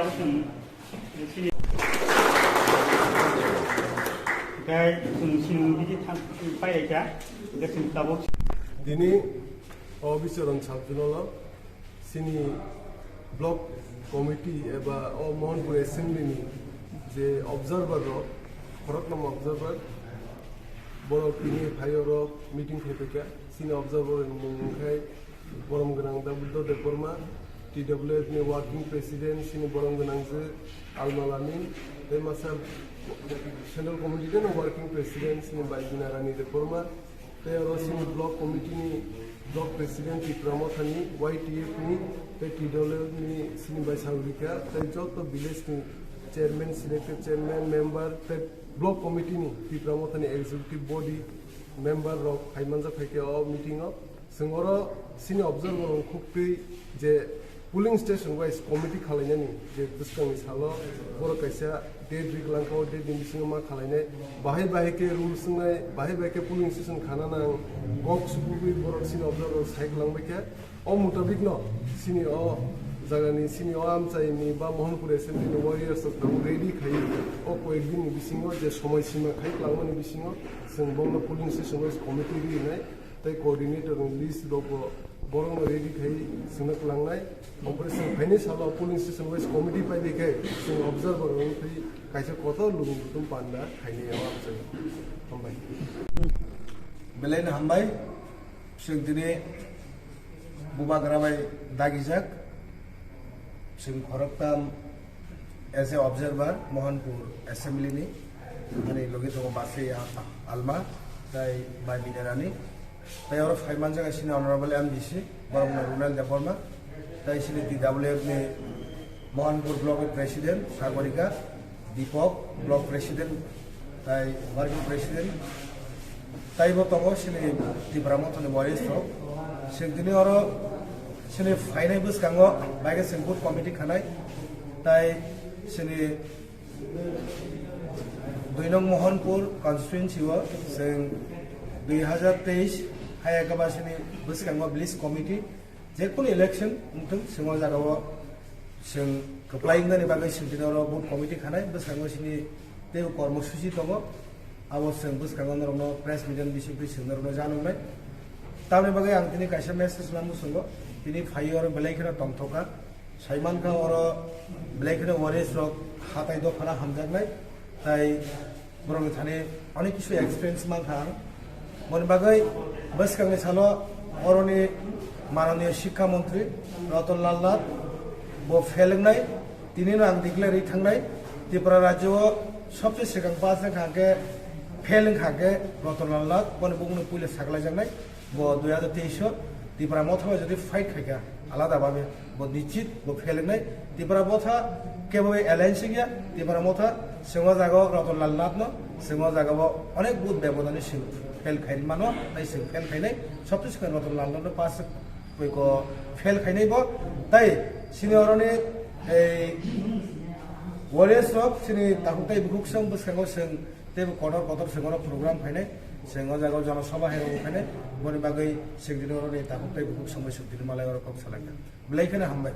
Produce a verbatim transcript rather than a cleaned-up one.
Chwng sini, tei chwng sini bidi thang pailai kha, hwnkhe chwng tabuk. Dini o bicharon salpinolo chini block committee eba o Mohanpur assembly ni je observer rok, khoroknam observer, borok tini phai oro meeting khai paikha. Chini observer ni mung wngkha Borom gwnang Dabuddha Debbarma, T W F ni working president, chini borom gwnang je Alma Lamin, tei masa central committee ni working president, chini bai Bina Rani Debbarma, tei oro chini block committee ni block president Tipra Motha ni, Y T F ni, tei T W F ni chini bai Saurika, tei joto village ni chairman, selected chairman, member, tei block committee ni Tipra Motha ni executive body member rok phai manjak phai khe o meeting o. Chwng oro chini observer rok khuktwi je polling station wise committee khalainani je bwskangni salo borok kaisa date ri kwlangkha, o date ni bisingo ma khalainai, bahai bahai khe rules wngnai, bahai bahai khe polling station khana nang, kok supugwi borok chini observer rok sai kwlangbai khe. O mutabik no chini o jagani, chini o amchaini ba Mohanpur assembly ni warriors rok tabuk ready khai o koyek din ni bisingo je somoi sima khai kwlangmani bisingo chwng bongno polling station wise committee ri nai. Tei coordinator ni list rok bo borok no ready khai swngna kwlangnai. Operation phainai salo polling station wise committee pai di khai chwng observer wng twi kaisa kotor lung butum panda khainai o amchai. Hambai. Belai no hambai. Chwng tini bubagra bai dagijak. Chwng khoroktam as a observer Mohanpur assembly ni, ani logi tongo Basai Alma, tai bai Bina Rani, tai oro phai manjak sini Honorable M D C, borok no Runal Debbarma, tai sini T W F ni Mohanpur block ni president Sagorika, Deepak, block president, tai working president, tai bo tongo sini Tipra Mothani warriors rok. Sini tini oro sini phainai bwskango baikhe sini booth committee khanai, tai sini dui nong Mohanpur constituency o sini dui hazar teis hai ekaba sini bwskango village committee, jekunu election wngthung, sini o jaga o sini kwplai wngnani bagwi sini tini oro booth committee khanai, bwskango sini tei kormosuchi tongo. Abo chwng bwskango norokno press media ni bisingtwi chwng norokno janoknai. Tamoni bagwi ang tini kaisa message lamung chwngo, tini phaiwi oro belai kheno tongthokha. Saimankha oro belai kheno warriors rok hatai dophano hamjaknai, tai borokni thani onek kisu experience mankha ang. Boni bagwi bwskangni salo oroni mananiya Shikkha Montri Ratan Lal Nath bo fail wngnai, tinino ang declare ri thangnai. Tripura rajyo o sobse swkang pass wngkha hwnkhe, fail wngkha hwnkhe Ratan Lal Nath, boni bukungno puila saklaijaknai. Bo dui hazar teis o Tipra Motha bai jodi fight khaikha, alada babe bo nichit bo fail wngnai. Tipra Motha kebo alliance wngya, Tipra Motha sengwa jaga o Ratan Lal Nath no sengwa jaga o onek booth bebodani sing fail khai mano, tai sing fail khainai, sobse swkang Ratan Lal Nath no pass ko fail khainai bo, tai sini oroni ei warriors rok sini takhuk tai bukhuk song bwskango seng Tei bo kotor kotor sengoro program khainai, seng o jaga o jono sabha hai rok khainai, boni bagwi seng dini oroni takhuk tei bukhuk songbai suk dini malai oro kok salaikha. Belai kheno hambai.